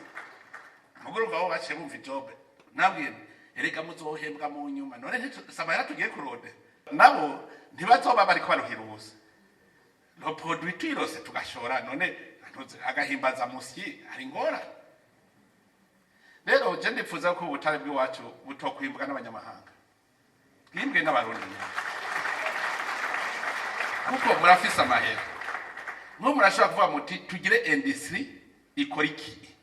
Muguru urumva bo baciye bumva i job. Nabwiye nti, erega muzohembwa mu nyuma. None samahera tugiye kurondera, nabo ntibazoba bariko baruhira ubusa. Le produit tuyirose tugashora, none ntuzi agahimbaza musyi hari ingorane? Rero je ndipfuza ko ubutare bw'iwacu butokwimbwa n'abanyamahanga, bwimbwe n'Abarundi nyene, kuko murafise amahera. Nko murashobora kuvuga muti tugire industrie ikora iki,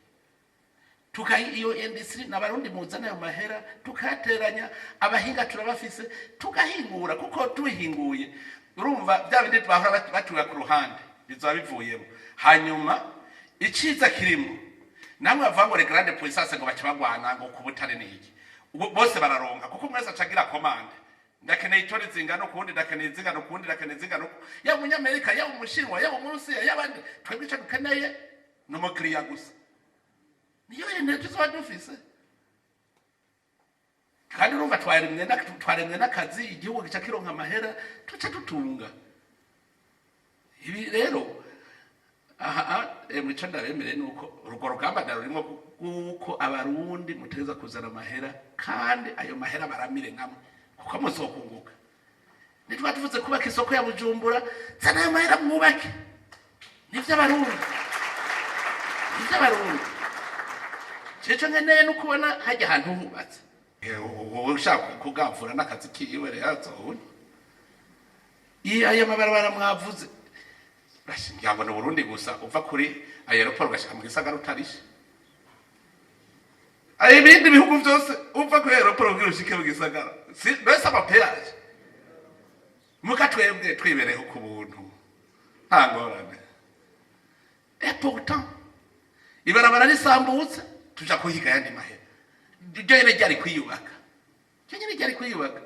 tukayi iyo industrie n'Abarundi, muzana ayo mahera tukayateranya, abahinga turabafise, tugahingura. Kuko tubihinguye, urumva bya bindi bahora batura ku ruhande bizoba bivuyemo. Hanyuma iciza kirimo, namwe bavuga ngo les grandes puissances ngo bace bagwana ngo ku butare ni iki. Bose bararonka, kuko umwe wese acagira commande: ndakeneye itoni zingana ukundi, ndakeneye zingana ukundi, ndakeneye zingana uku. Yaba Umunyamerika, yaba Umushinwa, yaba Umurusiya, yaba nde, twebwe ico dukeneye ni umukiriya gusa. Niyo yene tuzoba dufise. Kandi urumva twaremye n'akazi, igihugu gica kironka amahera, tuca dutunga. Ibi rero aha, mico ndabemereye nuko urwo rugamba ndarurimo, kuko Abarundi mutegereza kuzana amahera, kandi ayo mahera baramire namwe, kuko muzokunguka. Nitwa tuvuze kubaka isoko ya Bujumbura, zana ayo mahera mwubake. Nivyo Abarundi, nivyo Abarundi. Cico nkeneye no kubona hajya ahantu hubatse. Wowe ushaka kugavura n'akazi kiwe rero azobona iyo ayo mabarabara mwavuze. Ngira ngo ni Burundi gusa uva kuri aéroport ugashika mu gisagara utarishe. Ayo ibindi bihugu byose uva kuri aéroport kugira ushike mu gisagara si mbese ama péage. Muka twebwe twibereho ku buntu, nta ngorane. Et pourtant ibarabara risambutse tuja kuhiga ayandi mahera. Ryo nyene ryari kwiyubaka, ryo nyene ryari kwiyubaka.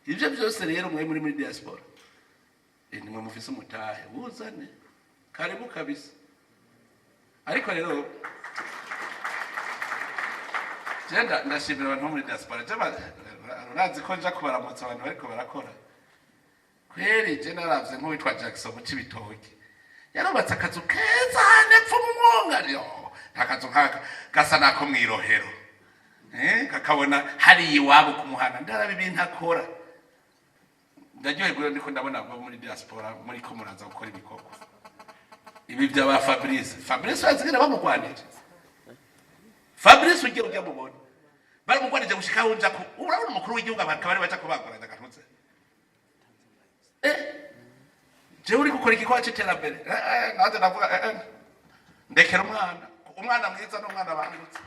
Ivyo byose rero mwe muri diaspora, nimwe mufise umutahe, wuzane, karibu kabisa. Ariko rero je ndashimira abantu bo muri diaspora. Je urazi ko nja kubaramutsa abantu bariko barakora kweri. Je naravye nk'uwitwa Jackson mu Cibitoke, yarubatse akazu keza hepfo mu mwonga. Yo, nta kazu nkaka gasa nako mw'irohero, kakabona hariya iwabo kumuhana. Ndaraba ibintu akora, ndaryoherwa. Rero ndiko ndabona abo muri diaspora muri ko muraza gukora ibikorwa ibi byaba Fabrice. Fabrice bazigera bamugwanije. Fabrice ugiye ujya mubona. Baramugwanije gushika aho nja ku urabona umukuru w'igihugu, abantu akaba ari baja kubaguranya agatutse. Jewe uri gukora igikorwa c'iterambere, nanjye ndavuga, ndekera umwana, umwana mwiza n'umwana bangutse.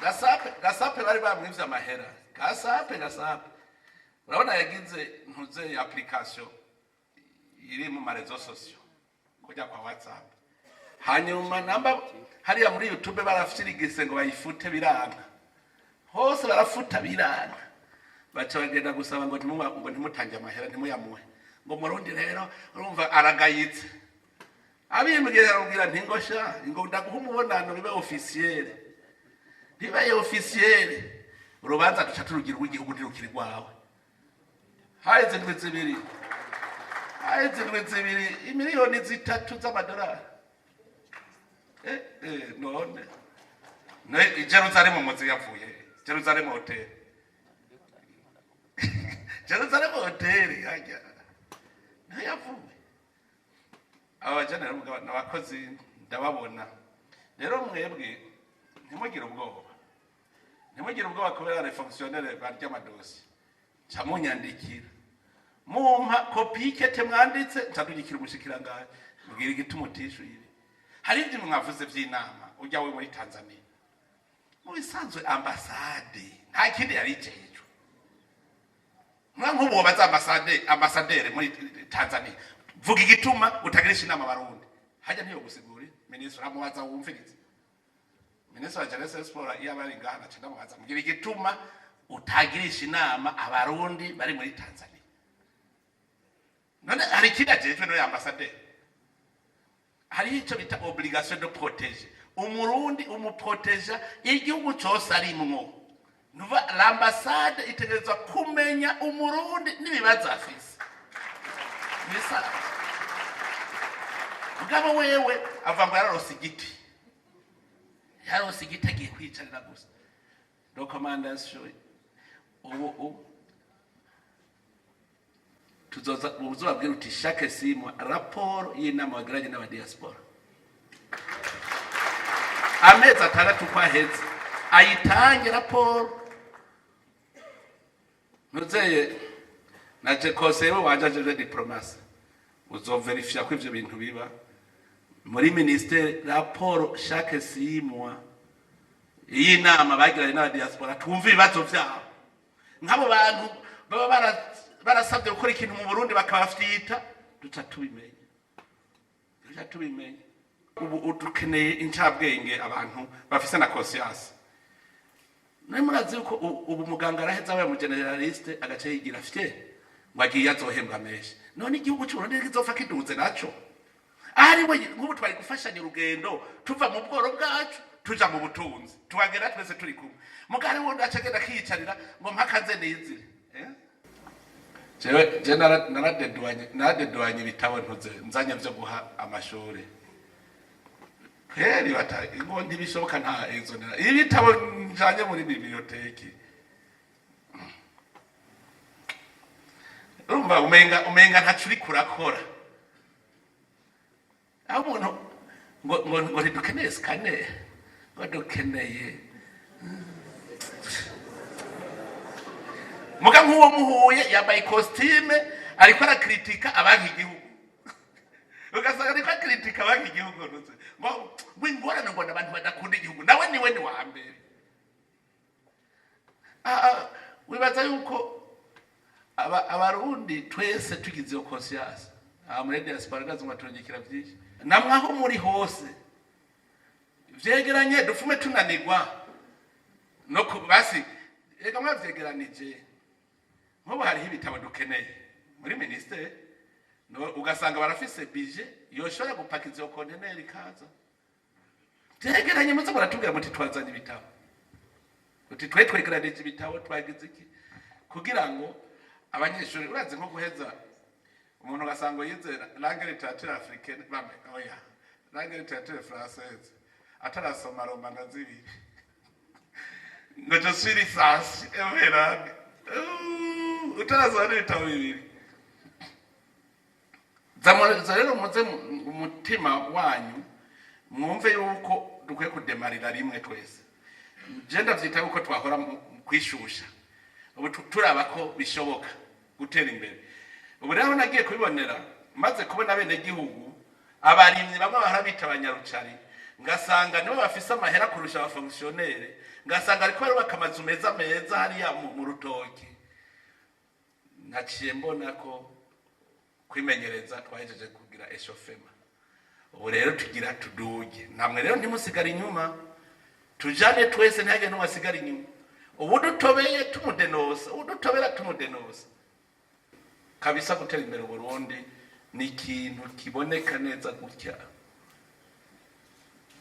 Gasape, Gasape bari bamwivye amahera. Gasape, Gasape urabona yagize ntuze application iri mu ma réseaux sociaux kujya kwa WhatsApp, hanyuma namba hariya muri YouTube barafirigise ngo bayifute, biranga hose, barafuta biranga, baca bagenda gusaba ngo ntimuba, ngo ntimutange amahera, ntimuyamuhe, ngo Murundi rero urumva aragayitse. Abimbwira, arabwira nti ngo sha, ngo ndaguha umubonano bibe officiel, ntibaye officiel urubanza duca turugira urw'igihugu, ntirukiri rwawe. Haheze indwi 2, haheze indwi 2, imiliyoni 3 z'amadolari. None Jerusalem muzi yavuye Jerusalem Hotel, Jerusalem Hotel hajya niho yavuye. Aba bajene rero mugabo n'abakozi ndababona. Rero mwebwe ntimugire ubwoba, ntimugire ubwoba kubera les fonctionnaires barya amadosiye. Nca munyandikira, mumpa kopi y'ikete mwanditse, nca ndungikira umushikiranganji, mbwira igituma utishuye ibi. Hari ibyo mwavuze vy'inama ujya we muri Tanzania. Mu bisanzwe ambasade nta kindi yari ijejwe. Mwa nk'ubu wobaza ambasade, ambasaderi muri Tanzania, vuga igituma utagirisha inama Abarundi, hajya ntiyo gusigura. Minisitiri uramubaza wumvirize, minisitiri wa jeunesse sport iyo aba ari ngaha naca ndamubaza, mbwira igituma utagirisha inama Abarundi bari muri Tanzania. None hari ikindi ajejwe n'uyu ambasaderi? Hariho icyo bita obligation de protéger Umurundi, umuproteja igihugu cyose arimwo. Nuva l'ambassade itegerezwa kumenya Umurundi n'ibibazo afise bisanzwe. Mugabo wewe ava ngo yararose igiti, yararose igiti, agiye kwicarira gusa recommandation. Ubu tuzoza uzobabwira uti chaque 6 mois raporo y'inama bagiranye n'aba diaspora, amezi 6 uko aheze ayitange raporo. Ntuzeye naje conseiller wanje ajeje diplomatie, uzoverifya ko ivyo bintu biba muri ministère, raporo chaque 6 mois y'inama bagiranye n'aba diaspora, twumve ibibazo vyabo. Nk'abo bantu baba barasabye gukora ikintu mu Burundi bakabafyita, duca tubimenya, duca tubimenya. Ubu dukeneye incabwenge, abantu bafise na conscience. Nawe murazi yuko ubu muganga araheza abaye umu généraliste, agaca yigira fye ngo agiye azohembwa menshi. None igihugu c'Uburundi kizopfa kiduze naco ahari we? Nk'ubu twari gufashanya urugendo tuva mu bworo bwacu tuja mu butunzi, tuhagera twese turi kumwe. Mugari wundi aca agenda akiyicarira ngo mpaka nze nizire, eh? Jewe je naradedwanye ibitabo ntuze nzanye vyo guha amashuri kweri, bata ngo ntibishoboka, nta exonera ibitabo njanye muri bibliothèque. Urumva umenga ntaco uriko urakora. Aho umuntu ngo ntidukeneye scanner, ngo dukeneye muga nk'uwo muhuye yambaye costume ariko arakritika abanki igihugu, ugasanga ariko akritika abanki igihugu ngo ingorane ngo abantu badakunda igihugu, nawe niwe ni wa mbere. Wibaza yuko Abarundi twese tugize iyo conscience aha muri diaspora, ndazi mwaturungikira byinshi, namwe aho muri hose vyegeranye, dufume tunanirwa no basi reka mwavyegeranije. Nk'ubu hariho ibitabo dukeneye muri ministère, no, ugasanga barafise budget yoshobora gupakiza iyo konteneri ikaza. Vyegeranye, muze muratubwira muti twazanye ibitabo, uti twe twegeranije ibitabo, twagize iki, kugira ngo abanyeshuri. Urazi nko guheza umuntu ugasanga yize langue littérature africaine, bame oya, langue littérature française, atarasoma roman na zibiri, ngo je suis licencié emerane, utarasoma n'ibitabo bibiri. Za rero muze umutima wanyu. Mwumve yuko dukwiye kudemarira rimwe twese. Je ndavyita yuko twahora mu kwishusha, ubu turaba ko bishoboka gutera imbere. Ubu rero nagiye kubibonera, maze kubona bene gihugu abarimyi bamwe bahora bita abanyarucari, ngasanga nibo bafise amahera kurusha aba fonctionnaires, ngasanga ariko barubaka amazu meza meza hariya mu rutoki. Naciye mbona ko kwimenyereza twahejeje kugira échauffement. Ubu rero tugira tuduge, namwe rero ntimusigare inyuma, tujane twese, ntihagire n'umwe asigara inyuma. Ubu dutobeye tumudenosa, ubu dutobera tumudenosa kabisa. Gutera imbere Uburundi ni ikintu kiboneka neza gutya.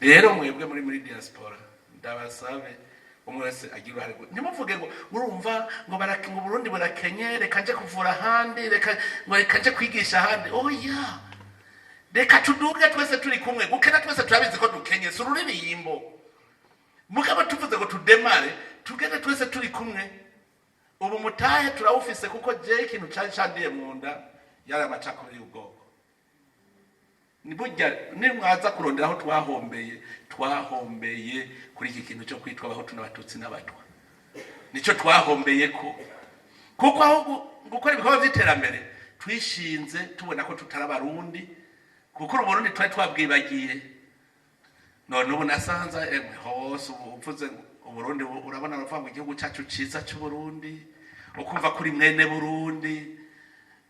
Rero mwebwe muri diaspora, ndabasabe umwe wese agira uruhare. Ntimuvuge ngo urumva ngo barake, ngo Burundi burakenye, reka nje kuvura ahandi, reka ngo reka nje kwigisha ahandi. Oya, reka tuduge twese turi kumwe. Gukena twese turabizi ko dukenye, si ururirimbo. Mugabo tuvuze ngo tudemare, tugende twese turi kumwe. Ubu mutahe turawufise, kuko je ikintu cari candiye mu nda yari amacakubiri y'ubwoko. Ni burya nimwaza kurondera aho twahombeye, twahombeye kuri iki kintu cyo kwitwa Abahutu n'Abatutsi n'Abatwa. Nicyo twahombeye ko, kuko aho gukora ibikorwa by'iterambere twishinze tubona ko tutari Abarundi, kuko Uburundi twari twabwibagiye. None ubu nasanze emwe hose ubu uvuze ngo Uburundi, urabona baravuga ngo igihugu cyacu ciza c'Uburundi, ukumva kuri mwene Burundi.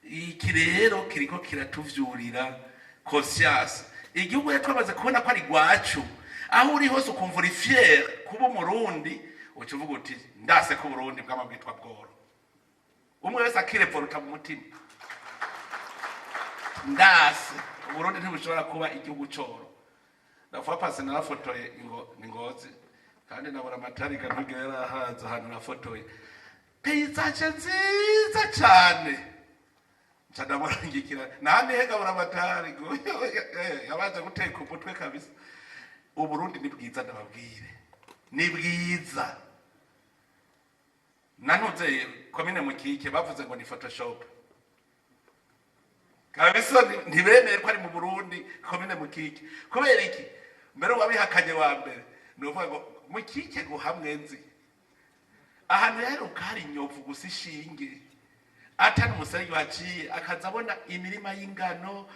Iki rero kiriko kiratuvyurira conscience. Igihugu rero twamaze kubona ko ari gwacu, aho uri hose ukumva uri fier kuba Umurundi, uca uvuga uti ndase ko Uburundi bwama bwitwa bworo. Umwe wese akirevoluta mu mutima: ndase Uburundi ntibushobora kuba igihugu coro. Ndavuga pasi narafotoye ingo ni Ngozi, kandi nabura amatari ntugire yarahaza ahantu nafotoye paysage nziza cane, nca ndamurangikira nahandi hegabura amatari ngo yabanje guteka umutwe kabisa. Uburundi ni bwiza, ndababwire, ni bwiza. Nanuze komine Mukike bavuze ngo ni Photoshop kabisa, ntibemeye ko ari mu Burundi komine Mukike. Kubera iki? Mbere wabihakanye wa mbere ni ukuvuga ngo Mukike ngo hamwe nzi ahantu yaheruka hari inyovu gusa, ishinge atari umuserege waciye, akaza abona imirima y'ingano,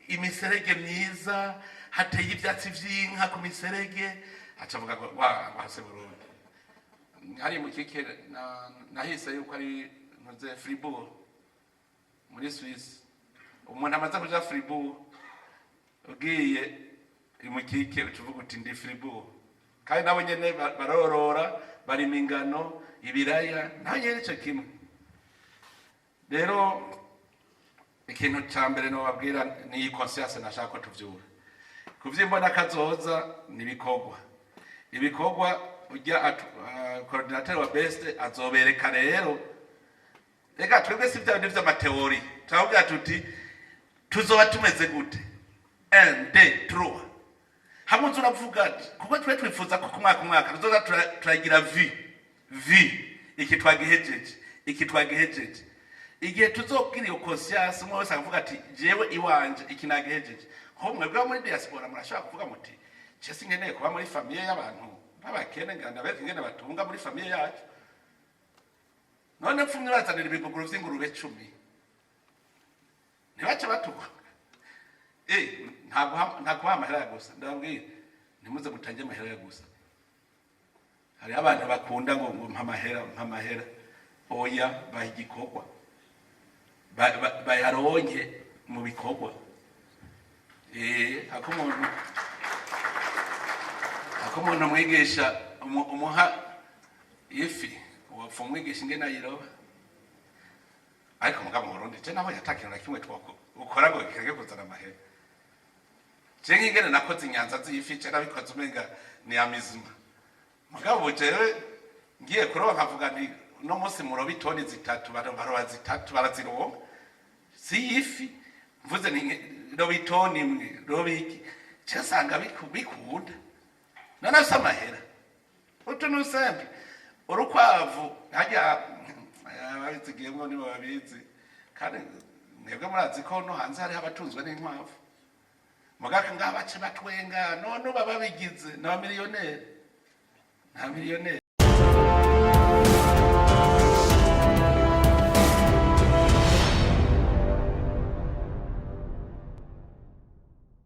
imiserege myiza, hateye ivyatsi vy'inka ku miserege, aca avuga ngo wa wase Burundi. Hari Mukike nahise yuko ari ntuze Fribourg muri Suisse. Umuntu amaze kuja Fribourg, ugiye Imukike uca uvuga uti ndi Fribourg. Kandi nabo nyene barorora, barima ingano, ibiraya, naho nyene ico kimwe. Rero ikintu ca mbere nobabwira ni iyi conscience nashaka ko tuvyura. Kuvyimbona kazoza ni ibikorwa, ibikorwa ujya coordinateur wa BEST azobereka. Rero reka twebwe si bya bindi vy'ama théories, turababwira tuti tuzoba tumeze gute, 1 2 3, hamwe uza uravuga ati, kuko twe twifuza ko ku mwaka umwaka tuzoza turagira vi iki twagihejeje, iki twagihejeje. Igihe tuzobwira iyo conscience, umwe wese akavuga ati jewe iwanje iki nagihejeje. Nko mwebwe bo muri diaspora murashobora kuvuga muti je sinkeneye kuba muri famille y'abantu b'abakene, ngira ndabereke ingene batunga muri famille yacu. None mfumye bazanira ibiguguru vy'ingurube 10, ntibace batukwa. Nta kubaha amahera ya gusa. Ndababwira, ntimuze mutange amahera ya gusa. Hariho abantu bakunda ngo mpa amahera, mpa amahera. Oya, baha igikorwa. Bayaronke mu bikorwa. Ako umuntu mwigisha umuha ifi, wapfa umwigisha ingene ayiroba. Ariko mugabo mu Burundi je nabonye ata kintu na kimwe ukora ngo kireke kuzana amahera. Je nk'ingene nakoze inyanza z'ifi, je nabikoze umenga ni amizima. Mugabo ubu jewe ngiye kuroba nkavuga nti uno munsi muroba itoni 3, baroba 3 barazironka. Si ifi mvuze ni roba itoni 1, roba iki, je nsanga bikunda. None afise amahera utuntu simple, urukwavu harya ababizigiyemwo nibo babizi. Kandi mwebwe murazi ko no hanze hariho abatunzwe n'inkwavu. Mugaka ngaha bace batwenga, none uba babigize n'abamiliyoneri, nta miliyoneri.